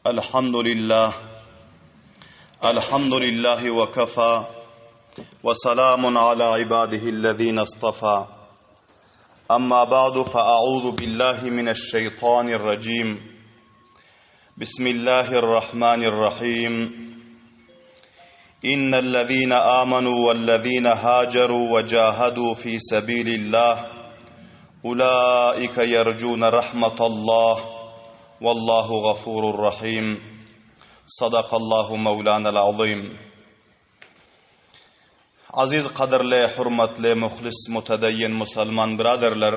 الحمد لله الحمد لله وكفى وسلام على عباده الذين اصطفى أما بعد فأعوذ بالله من الشيطان الرجيم بسم الله الرحمن الرحيم إن الذين آمنوا والذين هاجروا وجاهدوا في سبيل الله أولئك يرجون رحمة الله والله غفور رحيم صدق الله مولانا العظيم Aziz gadyrly, hurmatly, muhlis, mutedeyyin musulman biraderler!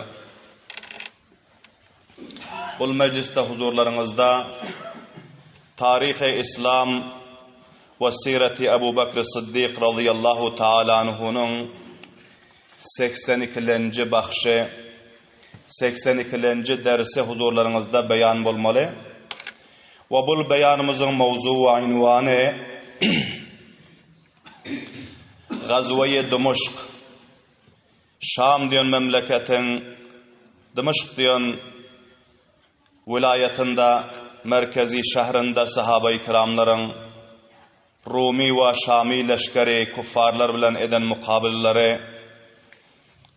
Bul mejlisde huzurlaryňyzda Taryhy Islam we Sireti Ebu Bekr Syddyk razyýallahu taala anhunyň 82-lenji bahşy, 82-lenji dersi huzurlaryňyzda beýan bolmaly. We bul beýanymyzyň mowzugy we ünwany Gazweýi Dymyşk, Şam diýen memleketiň Dymyşk diýen welaýatynda, merkezi şährinde sahabaýy kiramlaryň Rumy we Şamy leşgeri küffarlar bilen eden mukabylalary,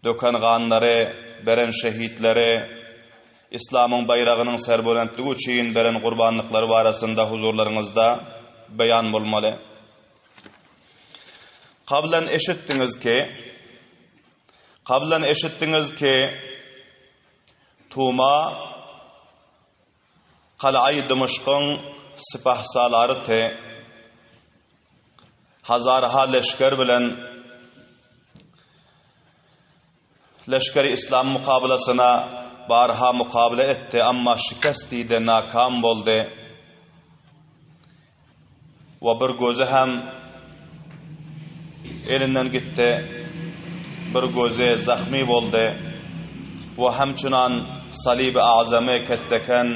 döken ganlary, beren şehitleri, Yslamyň baýragynyň serbulentligi üçin beren gurbanlyklary barasynda huzurlaryňyzda beýan bolmaly. Kablan eşitdiňiz ki, Kablan eşitdiňiz ki, Tuma Kalaýy Dymyşkyň sypahsalary te hazarha leşger bilen Leşgeri Yslam mukabylasyna barha mukabyla etdi, amma şikest diýdi, nakam boldy. We bir gözi hem elinden gitdi, bir gözi zahmy boldy. We hemçünan Salyby Azamy ketdeken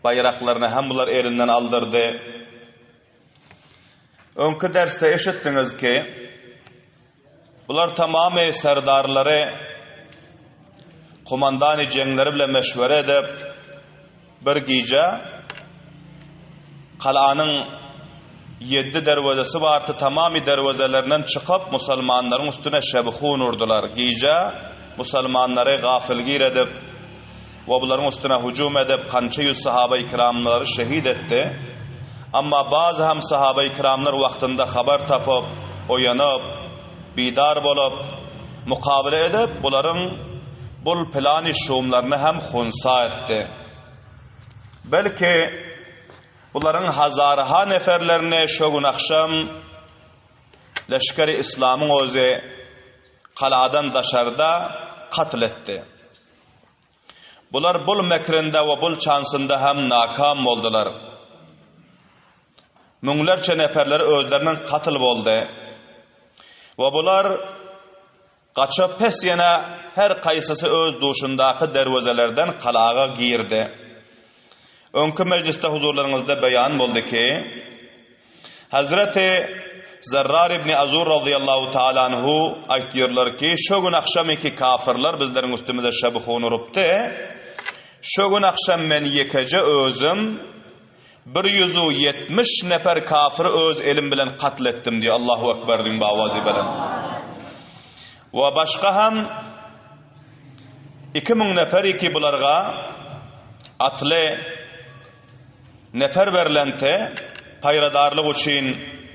baýraklaryny hem bular elinden aldyrdy. Öňki dersde eşitdiňiz ki, bular tamamy serdarlary, komandany jeňleri bilen meşwere edip, bir gije galanyň ýeddi derwezesi bardy, tamamy derwezelerinden çykyp, musulmanlaryň üstüne şebihun urdular. Gije musulmanlary gafylgir edip, we bularyň üstüne hüjüm edip, kança ýüz sahabaýy kiramlary şehit etdi. Amma bazy hem sahabaýy kiramlar wagtynda habar tapyp, oýanyp, bidar bolup, mukabele edip, bularyň bul plany şumlaryny hem hunsa etdi. Belki, bularyň hazarha neferlerini şo gün agşam leşgeri yslamyň özi kaladan daşarda katl etdi. Bular bul mekrinde we bul çansynda hem nakam boldular. Müňlerçe neperleri özleriniň katl boldy. We bular gaçyp pes ýene her kaýsysy öz duşundaky derwezelerden kalaga girdi. Öňki mejlisde huzurlaryňyzda beýan boldy ki, Hazreti Zerrar ibn Azur razyýallahu taala anhu aýtýarlar ki, şo gün agşam iki kafirler bizleriň üstümize şebihun urupdy. Şo gün agşam men ýekeje özüm bir ýüzu ýetmiş nefer kafiri öz elim bilen katl etdim diýýär. Allahu ekber diýiň bawazy belent. We başga hem 2000 nefer iki bularga atly Neper berlente, paýradarlyk üçin,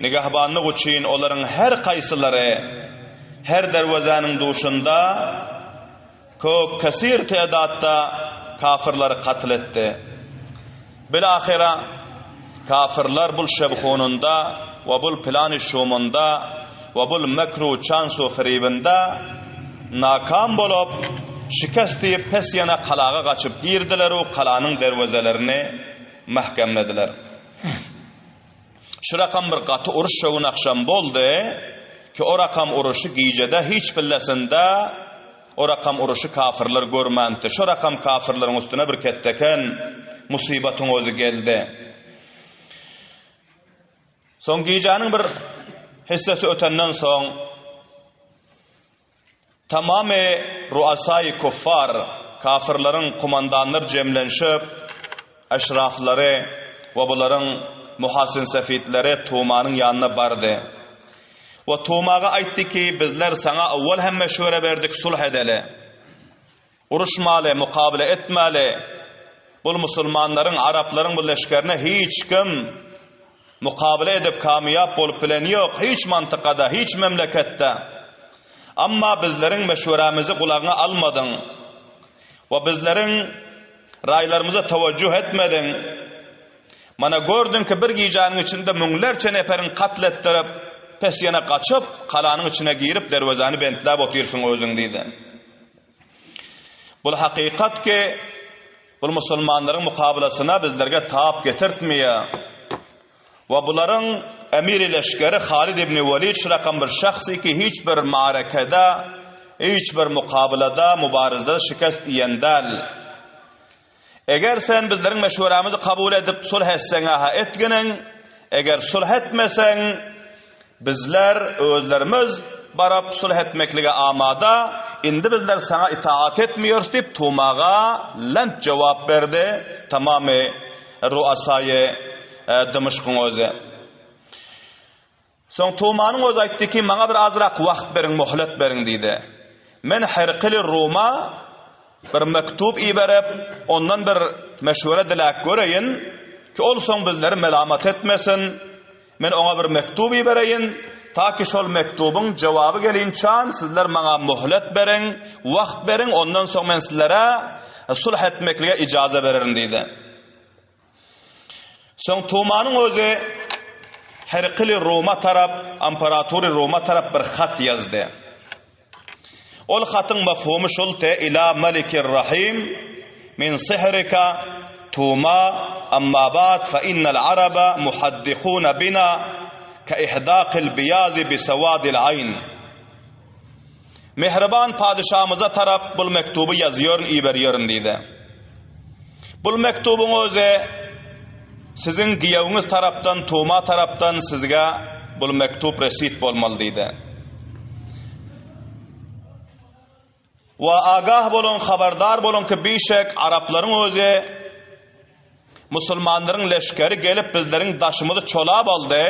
nigahbanlyk üçin olaryň her kaýsylary her derwezäniň duşunda köp kesir tedatda kafyrlary katl etdi. Bilahyra, kafyrlar bul şebhunynda we bul plany şumunda we bul mekru çansu firibinde nakam bolup, şikest diýip pes ýene kalaga gaçyp girdiler-u kalanyň derwezelerini mähkemlediler. Şu rakam bir gaty uruş şo gün agşam boldy ki o rakam uruşy gijede hiç billesinde o rakam uruşy kafirler görmändi. Şo rakam kafirleriň üstüne bir ketdeken musybatyň özi geldi. Soň gijäniň bir hissesi ötenden soň tamamy ruasai kuffar, kafirleriň kumandanlar jemlenşip, eşraflary. we bularyň muhasyn sefitleri Tumanyň ýanyna bardy. We Tumaga aýtdy ki, bizler saňa owwal hem meşwere berdik sulh edeli. Uruşmaly, mukabele etmäli. Bul musulmanlaryň, araplaryň bu leşgerine hiç kim mukabele edip kamyýap bolup bilen ýok, hiç mantykada, hiç memleketde. Amma bizleriň meşwerämizi gulagyňa almadyň we bizleriň raýlarymyza towajjuh etmediň. Mana gördüň ki bir gijäniň içinde müňlerçe neperiň katl etdirip, pes ýene gaçyp, galanyň içine girip derwezäni bentläp otyrsyň özüň diýdi. Bul hakykat ki, bul musulmanlaryň mukabalasyna bizlerge tap getirtmeýär. We bularyň emiri leşgeri Halid ibn Welid şu rakam bir şahsy ki hiç bir marekede, hiç bir mukabalada, mubarizde şikest iýen däl. Eger sen bizleriň meşwerämizi kabul edip sulh etseň-ä-ha etginiň, eger sulh etmeseň, bizler özlerimiz baryp sulh etmeklige amada, indi bizler saňa itaat etmeýäris diýip Tumaga lent jogap berdi tamamy ruasaýy Dymyşkyň özi. Soň Tumanyň özi aýtdy ki, Maňa bir azrak wagt beriň, möhlet beriň diýdi. Men Herkili Ruma bir mektup iberip, ondan bir meşwere diläp göreýin, ki ol soň bizleri melamat etmesin. Men oňa bir mektup ibereýin, ta ki şol mektubyň jogaby gelinçan sizler maňa möhlet beriň, wagt beriň, ondan soň men sizlere sulh etmeklige ijaza bererin diýdi. Soň Tumanyň özi Herkili Ruma tarap, amperatory Ruma tarap bir hat ýazdy. Ol hatyň mafhumy şul te ila Malikir Rahim min sihrika Tuma amma ba'd fa innal araba muhaddikuna bina ka ihdaqil biýazi bi sawadil aýn. Mähriban padyşamyza tarap bul mektuby ýazýaryn, iberýärin diýdi. Bul mektubyň özi siziň giýewiňiz tarapdan, Tuma tarapdan sizge bul mektup resit bolmaly diýdi. We agah boluň, habardar boluň ki, bişek araplaryň özi Musulmanlaryň leşgeri gelip bizleriň daşymyzy çolap aldy,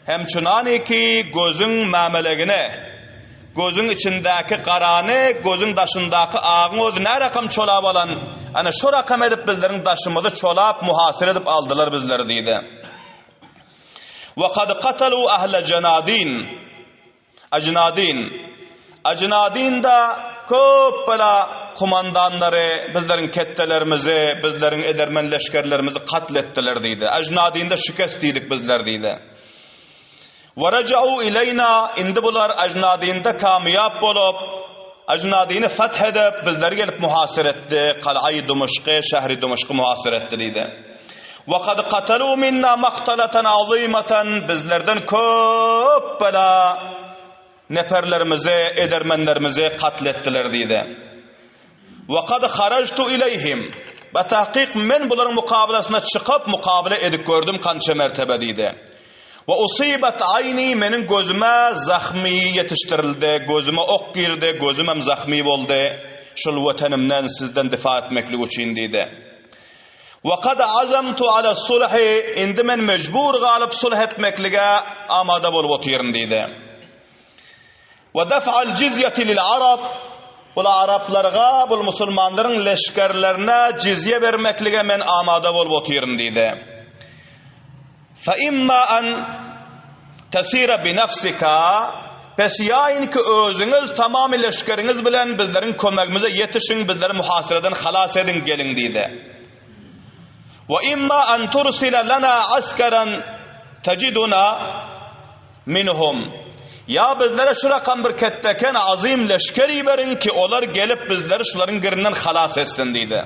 hem çunany ki gözüň mämelegini, gözüň içindäki garany, gözüň daşyndaky agyň özi nä rakam çolap alan, ana şo rakam edip bizleriň daşymyzy çolap muhasyr edip aldylar bizleri diýdi. Ve kad katalu ahle jenadin. Ajnadin. Ajnadinda köp bela kumandanlary, bizleriň ketdelerimizi, bizleriň edermen leşgerlerimizi katl etdiler diýdi. Ajnadinda şikest diýdik bizler diýdi. Ve reja'u ileyna indi bular Ajnadinda kamyýap bolup, Ajnadini fath edip, bizleri gelip muhasyr etdi, Kal'aýy Dymyşky, şähri Dymyşky muhasyr etdi diýdi. Ve kad katalu minna maktalatan azimatan bizlerden köp bela neperlerimizi, edermenlerimizi katl etdiler diýdi. Ve kad harajtu ileyhim Be tahkyk men bularyň mukabalasyna çykyp mukabala edip gördüm kança mertebe diýdi. Ve usibat ayni meniň gözüme zahmy ýetişdirildi, gözüme ok girdi, gözümem zahmy boldy şul wetenimden sizden difa etmeklik üçin diýdi. Wa kad azamtu ala sulhi, indi men mejbur galyp sulh etmeklige amada bolup otyryn diýdi. Wa daf'al jizyati lil arab, bul araplarga, bul musulmanlaryň leşgerlerine jizýe bermeklige men amada bolup otyryn diýdi. Fa imma an tesira bi nafsika, pes ýaýynki özüňiz tamamy leşgeriňiz bilen bizleriň kömegimize ýetişiň, bizleri muhasyreden halas ediň geliň diýdi. Wa imma an tursila lana askaran tajiduna minhum. Ýa bizlere şu rakam bir ketdeken azym leşger iberiň ki olar gelip bizleri şularyň girinden halas etsin diýdi.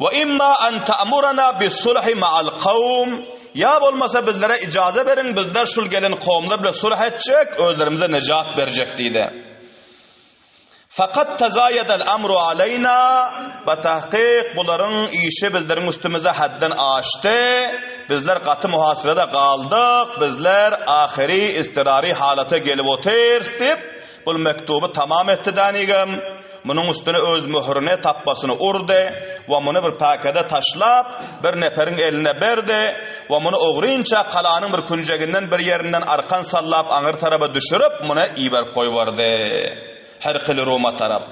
Wa imma an ta'murana bis-sulhi ma'al kawm, ýa bolmasa bizlere ijaza beriň, bizler şul gelen kowumlar bilen sulh etjek, özlerimize nejat berjek diýdi. Fakat tazayadal amru aleyna, batahkyk bularyň işi bizleriň üstümize haddan aşdy, bizler gaty muhasyrada galdyk, bizler ahyry istirary halata gelip otyrys diýip, Bul mektuby tamam etdi dänigem, munuň üstüne öz möhürini, tapbasyny urdy. we muny bir pakede taşlap, bir neperiň eline berdi we muny ogrynça galanyň bir künjeginden bir ýerinden arkan sallap aňyr taraba düşürip, muny iberip goýberdi. Herkili Ruma tarap.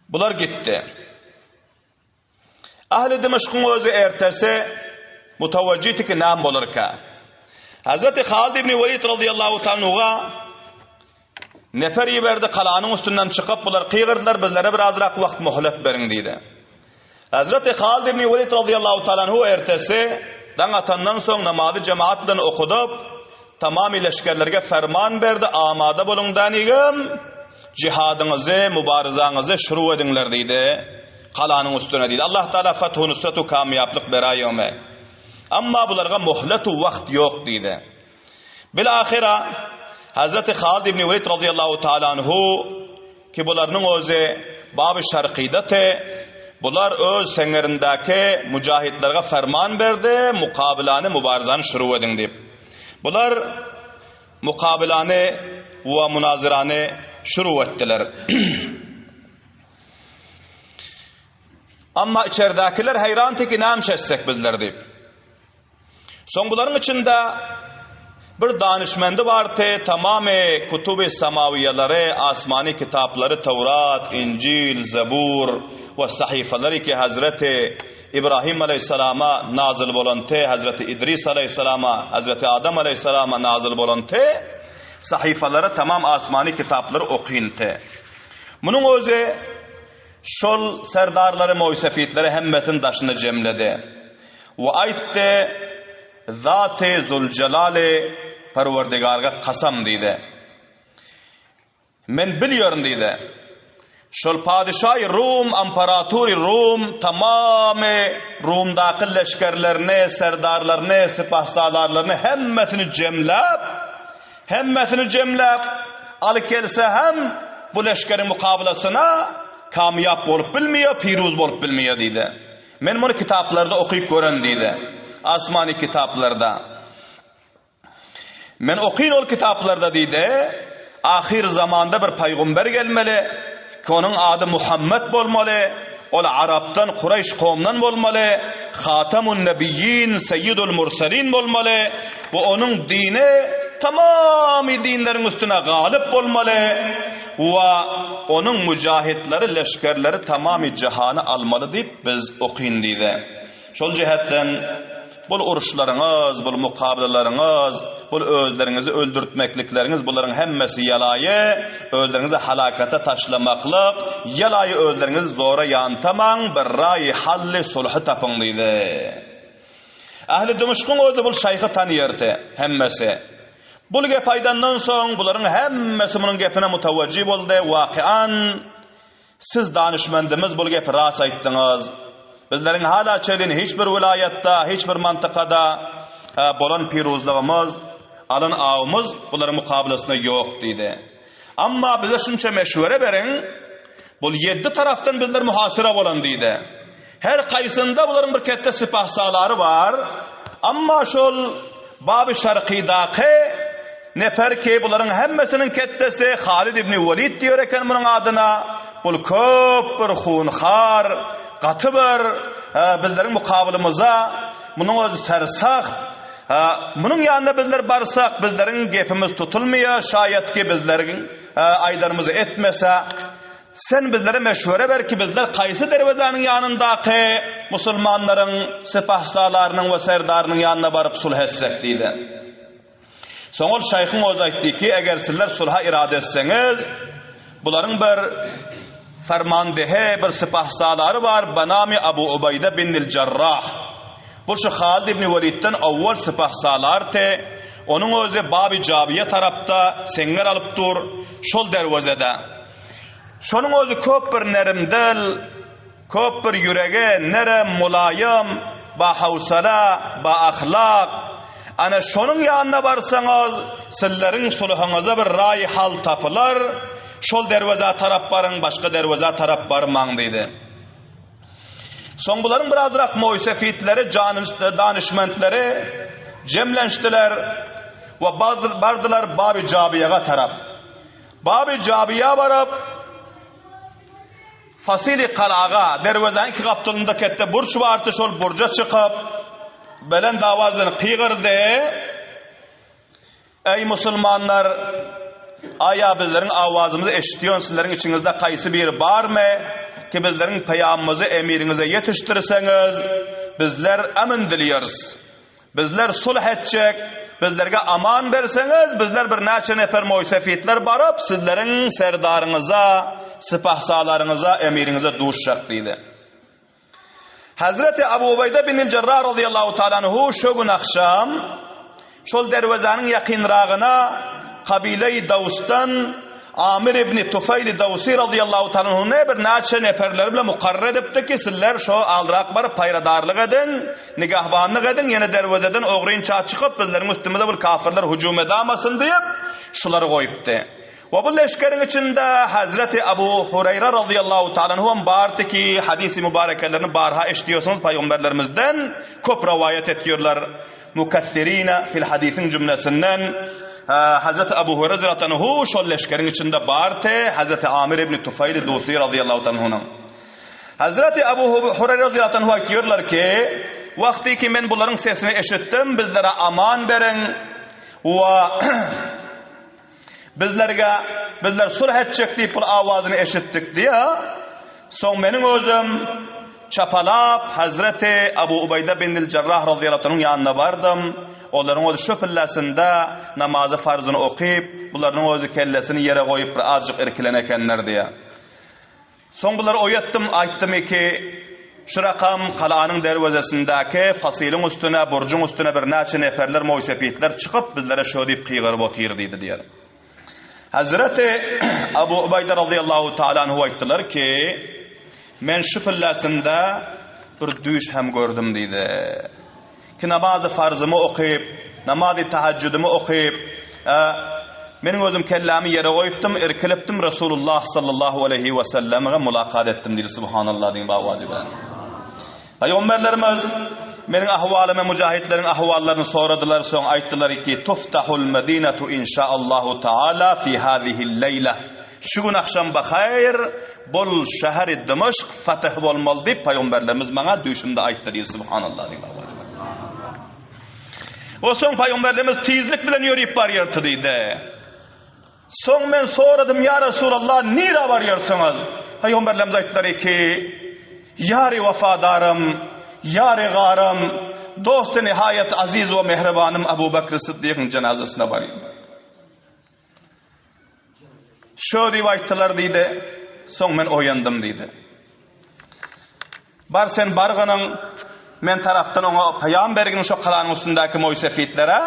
Bular gitdi. Ähli Dimeşkiň özi ertesi mutawajjitiki näme bolarka? Hazreti Halid ibn Welid radıyallahu ta'ala nefer iberdi, galanyň üstünden çykyp bular gygyrdylar, bizlere birazrak wagt muhlet beriň diýdi. Hazreti Halid ibn Welid radıyallahu ta'ala ertesi daň atandan soň namazy jemaat bilen okudyp, Tamamy leşgerlerge ferman berdi, Amada boluň dänigim, jihadyňyzy, mubaryzaňyzy şuruw ediňler diýdi. Galanyň üstüne diýdi. Allah Taala fathu nusratu kamýaplyk beraýomy. Amma bularga muhletu wagt ýok diýdi. Bil ahyra Hazreti Halid ibn Welid radıyallahu taala anhu Ki bularynyň özi Baby Şarkydate, bular öz seňerindäki mujahidlerge ferman berdi, mukabylany, mubaryzany şuruw ediň diýip. Bular mukabylany we munazyrany şuruw etdiler. Amma içerdäkiler haýran teki näme etsek bizler diýip. Soň bularyň içinde bir danyşmendi bardy, tamamy kutuby samawiýalary, asmany kitaplary Tawrat, Injil, Zebur we sahyfalary ki Hazreti Ibrahim aleýhissalama nazyl bolan te, Hazreti Idris aleýhissalama, Hazreti Adam aleýhissalama nazyl bolan te, sahyfalary tamam asmany kitaplary okyn te. Munuň özi şol serdarlary, moýsefitleri hemmesini daşyna jemledi. We aýtdy, Zaty Zuljelali Perwerdigarga kasam diýdi. Men bilýärin diýdi. Şol padyşaýy Rum, amparatury Rum tamamy Rumdaky leşgerlerini, serdarlaryny, sypahsalarlaryny hemmesini jemläp, hemmesini jemläp, alyp gelse hem bu leşgeriň mukabylasyna kamýap bolup bilmeýär, piruz bolup bilmeýär diýdi. Men muny kitaplarda okyp gören diýdi. Asmany kitaplarda. Men okyn ol kitaplarda diýdi. Ahyr zamanda bir paýgumber gelmeli, ki onuň ady Muhammet bolmaly, ol arapdan, Kureýş kowumdan bolmaly, Hatamun Nebiyyin, Seyyidul Murselin bolmaly we onuň dini tamamy dinleriň üstüne galyp bolmaly. We onuň müjahitleri, leşgerleri tamamy jahany almaly diýip biz okyn diýdi. Şol jähetden bul uruşlaryňyz, bul mukabalalaryňyz, bul özleriňizi öldürtmeklikleriňiz bularyň hemmesi ýalaýy, özleriňizi halakata taşlamaklyk, ýalaýy özleriňizi zora ýantamaň, bir raýy hally sulhy tapyň diýdi. Ähli Dymyşkyň özi bul şaýhy tanyýardy, hemmesi. Bul gep aýdandan soň, bularyň hemmesi munuň gepine mutawajjy boldy, Wakyan, siz danyşmendimiz bul gepi ras aýtdyňyz. Bizleriň hala çenli hiç bir welaýatda, hiç bir mantykada bolan piruzlygymyz, alan awymyz bularyň mukabylasynda ýok diýdi. Amma bize şunça meşwere beriň, bul ýeddi tarapdan bizler muhasyra bolan diýdi. Her kaýsynda bularyň bir ketde sypahsalary bar. Amma şol Baby Şarkydaky neper ki bularyň hemmesiniň ketdesi Halid ibn Welid diýer eken munuň adyna. Bul köp bir hunhar, gaty bir bizleriň mukabylymyza munuň özi sersaht. Munuň ýanyna bizler barsak bizleriň gepimiz tutulmaýar, şaýat ki bizleriň aýdanymyzy etmese. Sen bizlere meşwere ber ki, bizler kaýsy derwezäniň ýanyndaky musulmanlaryň sypahsalarynyň we serdarynyň ýanyna baryp sulh etsek diýdi. Soň ol şaýhyň özi aýtdy ki, eger sizler sulha irade etseňiz, bularyň bir fermandehe, bir sypahsalary bar, banamy Abu Ubaýda bin Jarrah. Bu şu Halid ibn Welidden owwal sypahsalardy. Onuň özi Baby Jabyýa tarapda seňňer alyp dur, şol derwezede. Şonuň özi köp bir nerimdil, köp bir ýüregi nerem, mulaýym, bahawsala, baahlak. Ana şonuň ýanyna barsaňyz, sizleriň sulhuňyza bir raý hal tapylar. Şol derwezä tarap baryň, başga derwezä tarap barmaň diýdi. Soň bularyň birazrak moýsefitleri, danyşmentleri jemlenişdiler we bardylar Baby Jabyýaga tarap. Baby Jabyýa baryp, Fasili galaga, derwezäniň iki gapdalynda ketde burç bardy, şol burja çykyp, belent awaz bilen gygyrdy. Eý musulmanlar! Aýa bizleriň awazymyzy eşitýän sizleriň içiňizde kaýsy biri barmy, ki bizleriň peýamymyzy emiriňize ýetişdirseňiz, bizler emn dilýäris. Bizler sulh etjek, bizlerge aman berseňiz, bizler birnäçe nefer moýsefitler baryp, sizleriň serdaryňyza, sypahsalaryňyza, emiriňize duşjak diýdi. Hazreti Abu Ubeýde bin Jerrah radiyallahu taala anhu şu gün akşam şol derwezäniň ýakynragyna kabile-i Dawsdan Amir ibn Tufeýl Dawsi radiyallahu taala anhu ne bir näçe neferleri bilen mukarrar edipdi ki sizler şo alrak baryp paýradarlyk ediň, nigahbanlyk ediň, ýene derwezeden ogrynça çykyp bizleriň üstümize bir kafirler hüjüm edamasyn diýip şulary goýupdy. We bu leşgeriň içinde Hazreti Abu Hureýre razyýallahu taala anhu hem bardy ki, hadysy mübarekelerini barha eşidýärsiňiz pygamberlerimizden köp rowaýat etýärler. Mukessirine fil hadisiň jümlesinden Hazreti Abu Hureýre razyýallahu anhu şol leşgeriň içinde bardy, Hazreti Amir ibn Tufeýl Dusi razyýallahu taala anhunyň. Hazreti Abu Hureýre razyýallahu anhu aýtýarlar ki, wagty ki men bularyň sesini eşitdim, bizlere aman beriň we Bizlerge, bizler sulh etjek diýip bir awazyny eşitdik diýýär. Soň meniň özüm çapalap Hazreti Abu Ubeýde bin Jarrah razyýallahu anhuň ýanyna bardym. Olaryň özi şu pillesinde namazy farzyny okyp, bularyň özi kellesini ýere goýup bir azjyk irkilen ekenler diýýär. Soň bulary oýatdym, aýtdym ki, şu rakam galanyň derwezesindäki fasylyň üstüne, burjuň üstüne birnäçe neperler, moýsepitler çykyp, bizlere şo diýip gygyryp otyr diýdi diýer. Hazreti Abu Ubaýda razyýallahu taala anhu aýtdylar ki, men şu pillesinde bir düýş hem gördüm diýdi. Ki namazy farzymy okyp, namazy tahajjüdimi okyp, meniň özüm kellämi ýere goýupdym, irkilipdim, Resulullah sallallahu aleýhi we selleme mulakat etdim diýdi, subhanallah diýiň bawazy bilen. Pygamberlerimiz meniň ahwalymy, mujahitleriň ahwallaryny soradylar, soň aýtdylar ki, tuftahul medinatu inşaallahu taala fi hazihil leýle. Şu gün agşam bahaýr bol şäheri Dymaşk fatih bolmaly diýip pygamberlerimiz maňa düýşümde aýtdy diýdi subhanallah diýip. O soň pygamberlerimiz tizlik bilen ýörüp barýardy diýdi. Soň men soradym ýa Resulallah nirä barýarsyňyz? Pygamberlerimiz aýtdylar ki Ýary wefadarym, ýary garym, dosty nihaýat aziz we mähribanym Abu Bekr Siddigiň jenazasyna barýan. Şo diýip aýtdylar diýdi. Soň men oýandym diýdi. Bar sen bargynyň men tarapdan oňa peýam bergin şo galanyň üstündäki moýsefitlere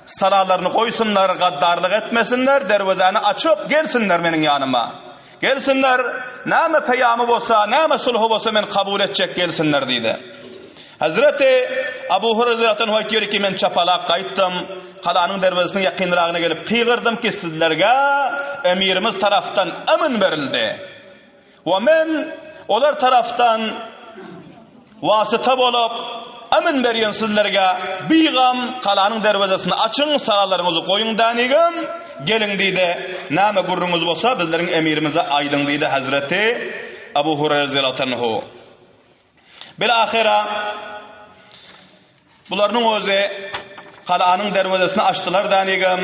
salalaryny goýsunlar, gaddarlyk etmesinler, derwezäni açyp gelsinler meniň ýanyma. Gelsinler, näme peýamy bolsa, näme sulhy bolsa men kabul etjek gelsinler diýdi. Hezreti Abu Hureyre anhu aýtýar ki, men çapalap gaýtdym, galanyň derwezesiniň ýakynragyna gelip gygyrdym ki, sizlerge emirimiz tarapdan emn berildi. We men olar tarapdan wasyta bolup emn berýän sizlerge, bigam galanyň derwezesini açyň, salalaryňyzy goýuň dänigem, geliň diýdi. Näme gürrüňiz bolsa bizleriň emirimize aýdyň diýdi Hezreti Abu Hureyre anhu. Bil-ahyra bularynyň özi galanyň derwezesini açdylar dänigem,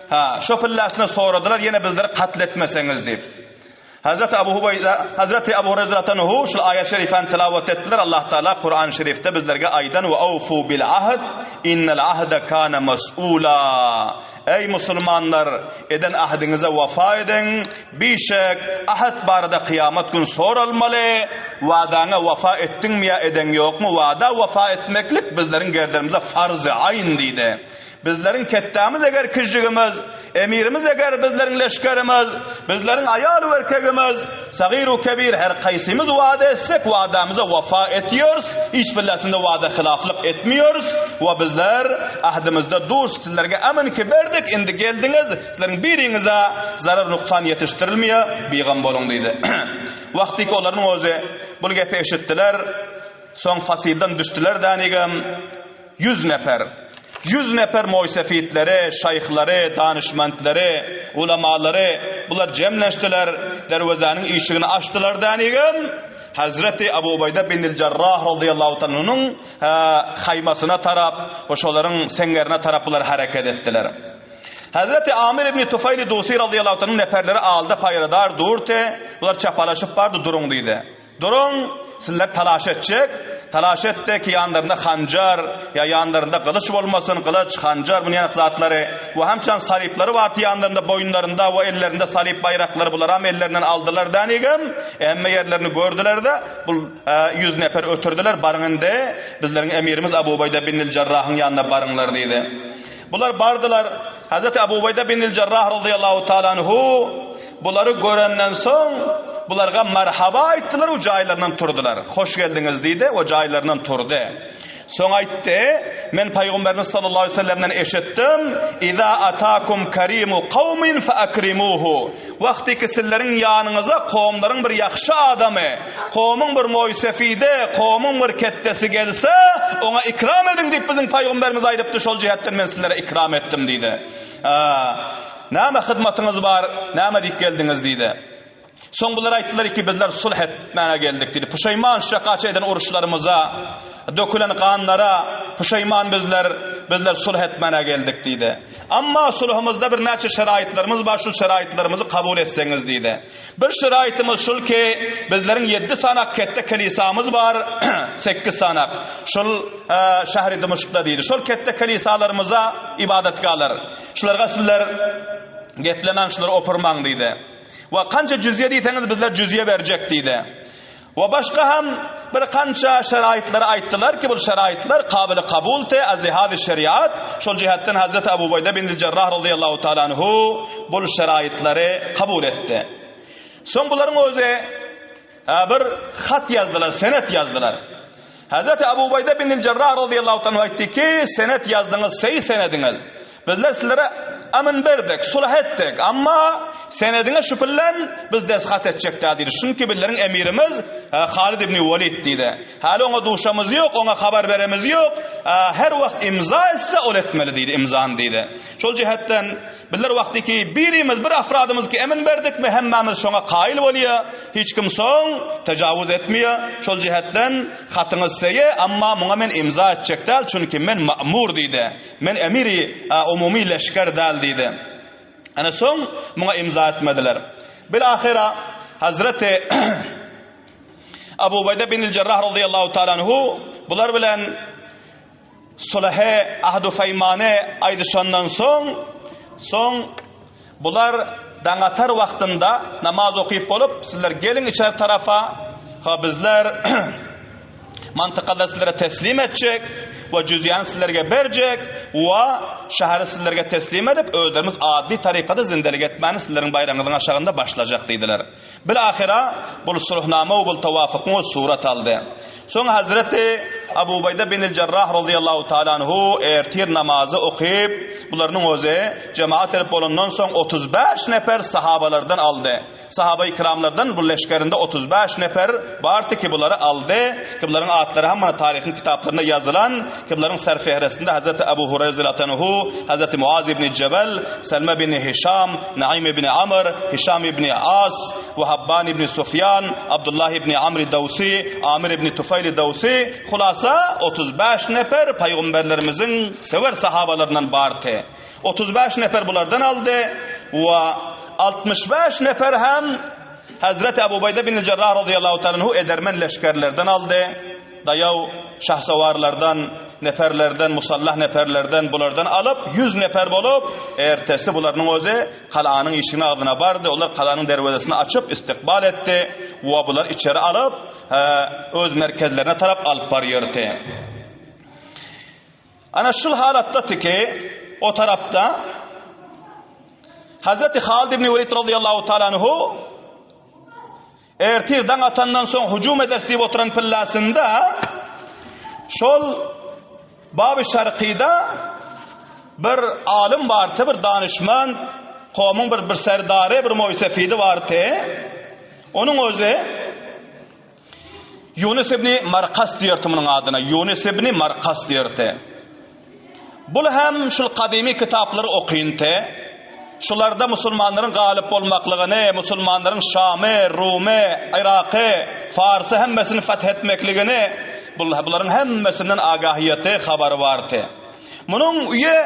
ha, şo pilläsine soradylar, ýene bizleri katl etmeseňiz diýip. Hazreti Abu Hubeýda, Hazreti Abu Hureyre anhu şul aýat şerifäni tilawat etdiler. Allah Taala Kur'an şerifde bizlerge aýdan we awfu bil ahd innal ahda kana mas'ula. Eý musulmanlar, eden ahdiňize wafa ediň, Bişek, ahd barada kyýamat gün soralmaly, wadaňa wafa etdiňmi ýa edeň ýokmy, wada wafa etmeklik bizleriň gerdenimize farz-y aýn diýdi. Bizleriň ketdämiz eger kijjigimiz, emirimiz eger bizleriň leşgerimiz, bizleriň aýal-u erkegimiz, sagyr-u kebir her kaýsymyz wada etsek wadamyza wafa etýäris, hiç birläsinde wada hylaflyk etmeýäris we bizler ahdymyzda durs, sizlerge emn ki berdik, indi geldiňiz, Sizleriň biriňize zarar nuksan ýetişdirilmeýär, bigam boluň diýdi. Wagtyky olaryň özi bul gepi eşitdiler, soň fasyldan düşdüler dänigem, ýüz neper. 100 nefer moýsefitleri, şaýhlary, danyşmentleri, ulamalary bular jemlenşdiler, derwezäniň işigini açdylar dänigem, Hazreti Abu Ubaýda bin Jarrah razyýallahu taala haýmasyna tarap we şolaryň seňňerine tarap bular hereket etdiler. Hazreti Amir ibn Tufaýl Dusi razyýallahu taala neferleri alda paýradar durdy, bular çapalaşyp bardy, duruň diýdi. Duruň, sizler talaş etjek, talaş etdi ki ýanlarynda hanjar ýa ýanlarynda gylyç bolmasyn, gylyç, hanjar muny ýanak zatlary we hemçan salyplary bardy ýanlarynda boýunlarynda we ellerinde salyp baýraklary bularam ellerinden aldylar dänigem, hemme ýerlerini gördüler-de, bul 100 nefer ötürdiler, baryň indi bizleriň emirimiz Abu Ubaýda bin Jarrahyň ýanyna baryňlar diýdi. Bular bardylar. Hazreti Abu Ubaýda bin Jarrah radıyallahu taala anhu bulary görenden soň bularga marhaba aýtdylar we jaýlaryndan turdular. Hoş geldiňiz diýdi we jaýlaryndan turdy. Soň aýtdy, men Pygamberimiz sallallahu aleyhi ve sellemden eşitdim, "Iza atakum karimu qawmin fa akrimuhu." Wagtyky sizleriň ýanyňyza kowumlaryň bir ýagşy adamy, kowumyň bir moýsefidi, kowumyň bir ketdesi gelse, oňa ikram ediň diýip biziň pygamberimiz aýdypdy, şol jihetden men sizlere ikram etdim diýdi. Näme hyzmatyňyz bar, näme diýip geldiňiz diýdi. Soň bular aýtdylar ki, bizler sulh etmäne geldik diýdi. Puşaýman şakaça eden uruşlarymyza, dökülen ganlara puşaýman bizler, bizler sulh etmäne geldik diýdi. Amma sulhumyzda birnäçe şeraýytlarymyz bar, şul şeraýytlarymyzy kabul etseňiz diýdi. Bir şeraýtymyz şul ki, bizleriň ýeddi sanak ketde kelisamyz bar, sekiz sanak, şul şähri Dymyşkda diýdi. Şol ketde kelisalarymyza ybadatgahlar. Şularga sizler geplemäň, şulary opurmaň diýdi. We kança jüzýe diýseňiz bizler jüzýe berjek diýdi. We başga hem bir kança şeraýytlary aýtdylar ki, bu şeraýytlar kabyly kabuldy az lihazy şeriat. Şol jihetden Hazreti Abu Ubaýda bin Jarrah radıyallahu taala anhu bu şeraýytlary kabul etdi. Soň bularyň özi bir hat ýazdylar, senet ýazdylar. Hazreti Abu Ubaýda bin Jarrah radıyallahu taala aýtdy ki, senet ýazdyňyz, seý senediňiz. Bizler sizlere amyn berdik, sulh etdik, amma senediňe şüpülen biz deshat etjek däl diýdi. Çünki bizleriň emirimiz Halid ibn Walid diýdi. Häli oňa duşamyz ýok, oňa habar beremiz ýok. Her wagt imza etse ol etmeli diýdi, imzany diýdi. Şol jihetden bizler wagty ki birimiz bir afradymyz ki emin berdikmi hemmämiz şoňa kaýyl bolýar. Hiç kim soň tejawuz etmeýär. Şol jihetden hatyňyz seýe, amma muňa men imza etjek däl, çünki men ma'mur diýdi. Men emiri umumy leşger däl diýdi. Ana soň muňa imza etmediler. Bil-ahyra Hazreti Abu Ubaýda bin Jarrah radıyallahu taala anhu bular bilen sulahe ahdu feýmane aýdyşandan soň soň Bular daň atar wagtynda namaz okyp bolup, sizler geliň içeri tarapa, ha bizler mantykalary sizlere teslim etjek we jüzýany sizlerge berjek we şäheri sizlerge teslim edip, özlerimiz adly tarykada zindelik etmäni sizleriň baýragyňyzyň aşagynda başlajak diýdiler. Bilahyra bul sulhnama we bul tawafukňy surat aldy. Soň Hazreti Abu Ubaýda bin Jarrah razyýallahu taala anhu ertir namazy okyp, bularynyň özi jemaat edip bolandan soň 35 nefer sahabalardan aldy. Sahaba-i kiramlardan bu leşgerinde 35 nefer bardy ki bulary aldy. Ki bularyň atlary hem mana taryhyň kitaplarynda ýazylan, ki bularyň serfehresinde Hazreti Abu Hurayra razyýallahu anhu, Hazreti Muaz ibn Jebel, Selme bin Hişam, Naim ibn Amr, Hişam ibn As we Habban ibn Sufýan, Abdullah ibn Amr Dawsy, Amir ibn Tufaýl Dawsy, hulasa 35 nefer paýgamberlerimiziň sewer sahabalaryndan bardy. 35 nefer bulardan aldy we 65 nefer hem Hazreti Abu Ubaýda bin Jarrah radıyallahu ta'ala anhu edermen leşgerlerden aldy. Daýaw şahsawarlardan, neperlerden, musallah neperlerden bulardan alyp, 100 neper bolup, ertesi bularynyň özi galanyň işiginiň agzyna bardy. Olar galanyň derwezesini açyp, istikbal etdi we bular içeri alyp, öz merkezlerine tarap alyp barýardy. Ana şul halatda tiki o tarapda Hazreti Halid ibn Velid radıyallahu ta'ala anhu Ertir daň atandan soň hüjüm ederis diýip oturan pillasynda şol Baby Şarkyda bir alym bardy, bir danyşman, kowmuň bir bir serdary, bir moýsefidi bardy. Onuň özi Ýunus ibn Markas diýerdi munuň adyna. Ýunus ibn Markas diýerdi. Bul hem şul gadymy kitaplary okynty. Şularda musulmanlaryň galyp bolmaklygyny, musulmanlaryň Şamy, Rumy, Yraky, Farsy hemmesini feth etmekligini, bularyň hemmesinden agahiýeti, habary bardy. Munuň uýy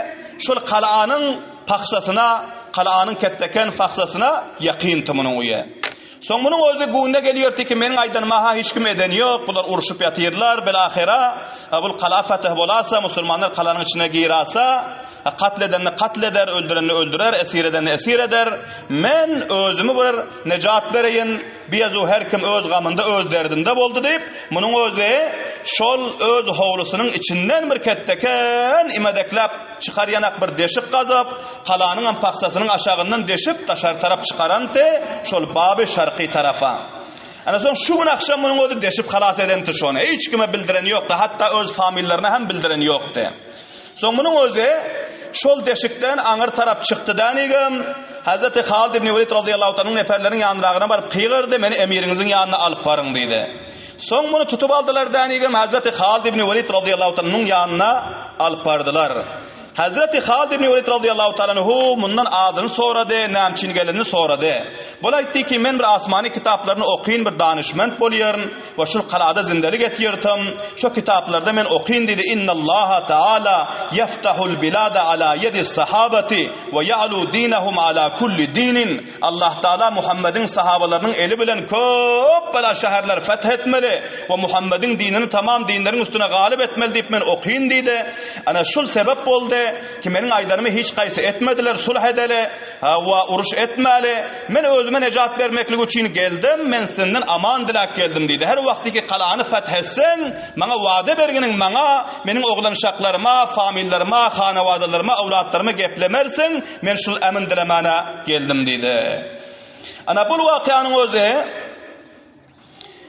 şol galanyň pahsasyna, galanyň ketdeken pahsasyna ýakyndy munuň uýy. Soň munuň özi günde gelýärdi ki, meniň aýdanyma-ha hiç kim edeni ýok, bular urşup ýatyrlar, bil-ahyra, bul gala fetih bolasa, musulmanlar galanyň içine girasa, katl edenini katl eder, öldürenini öldürer, esir edenini esir eder. Men özümi bir nejat bereýin, biýazu her kim öz gamynda, öz derdinde boldy diýip, munuň özi şol öz howlusynyň içinden bir ketdeken imedekläp çykar ýanak bir deşik gazyp, galanyňam pahsasynyň aşagyndan deşip daşary tarap çykaranty, şol baby şarky tarapa. Ana soň şu gün agşam munuň özi deşip halas edenti şony. Hiç kime bildireni ýokdy, hatda öz famililerine hem bildireni ýokdy. Soň munuň özi şol deşikden aňyr tarap çykdy dänigem, Hazreti Halid ibn Welid razyýallahu taala neperleriň ýanyragyna baryp gygyrdy, meni emiriňiziň ýanyna alyp baryň diýdi. Soň muny tutup aldylar dänigem, Hazreti Halid ibn Welid razyýallahu taala ýanyna alyp bardylar. Hazreti Halid ibn Welid razyýallahu taala anhu mundan adyny sorady, näme üçin gelenini sorady. Bul aýtdy ki, men bir asmany kitaplaryny okyn bir danyşment bolýaryn we şul kalada zindelik etýärdim. Şo kitaplarda men okyn diýdi, Innallaha taala ýeftahul bilada ala ýedis sahabati we ýa'lu dinahum ala kulli dinin. Allah Taala Muhammediň sahabalarynyň eli bilen köp bela şäherleri feth etmeli we Muhammediň dinini tamam dinleriň üstüne galyp etmeli diýip men okyn diýdi. Ana şul sebep boldy ki meniň aýdanymy hiç gaýsy etmediler, sulh edeli we uruş etmäli. Men özüme nejat bermeklik üçin geldim, men senden aman diläp geldim diýdi. Her wagty ki galany feth etseň, maňa wada berginiň maňa, meniň oglanşaklaryma, famillerime, hanawadalarma, awlatlaryma geplemersiň, Men şul emin dilemäne geldim diýdi. Ana bul wakyanyň özi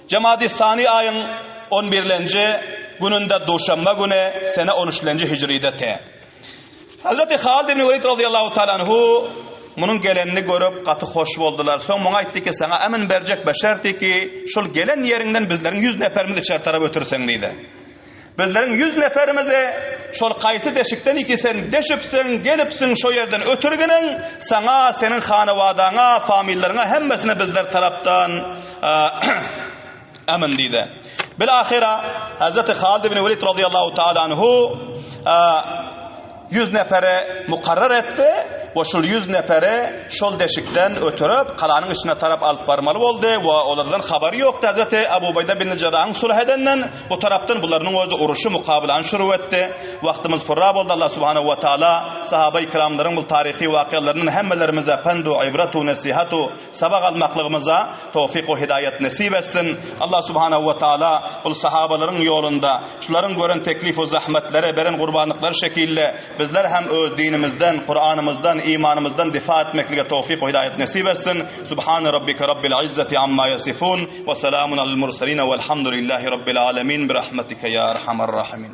Jemadissani aýyň on birlenji gününde duşenbe güni sene on üçlenji hijride te. Hazreti Halid ibn Welid razyýallahu taala anhu munuň gelenini görüp gaty hoş boldular. Soň muňa aýtdy ki, saňa emin berjek beşerti ki, şul gelen ýeriňden bizleriň 100 neperimizi içeri tarap ötürseň diýdi. Bizleriň ýüz neperimizi şol kaýsy deşikden iki sen deşipsiň, gelipsiň şo ýerden ötürginiň, saňa, seniň hanawadaňa, familleriňe hemmesine bizler tarapdan emin diýdi. Bil-ahyra Hazreti Halid ibn Welid razyýallahu taala anhu 100 nepere mukarrar etdi we şol 100 nepere şol deşikden ötürip, galanyň içine tarap alyp barmaly boldy we olardan habary ýokdy. Hazreti Abu Ubeýde bin Jarrahyň sulh edenden bu tarapdan bularynyň özi uruşy mukabylany şuru etdi. Wagtymyz purra boldy. Allah subhanahu we taala sahaba-i kiramlaryň bu taryhy wakyalaryndan hemmelerimize pendu, ibretu, nesihatu, sabak almaklygymyza towfyk we hidaýat nesip etsin. Allah subhanahu we taala bul sahabalaryň ýolunda şularyň gören teklif we zahmetleri, beren gurbanlyklary şekilde bizler hem öz dinimizden, Kuranymyzdan, imanymyzdan difa etmeklige towfyk we hidaýat nesip etsin. Subhane rabbike rabbil izzati amma ýasifun we selamun alel murselin welhamdulillahi rabbil alemin bi rahmetike ýa erhamer rahimin.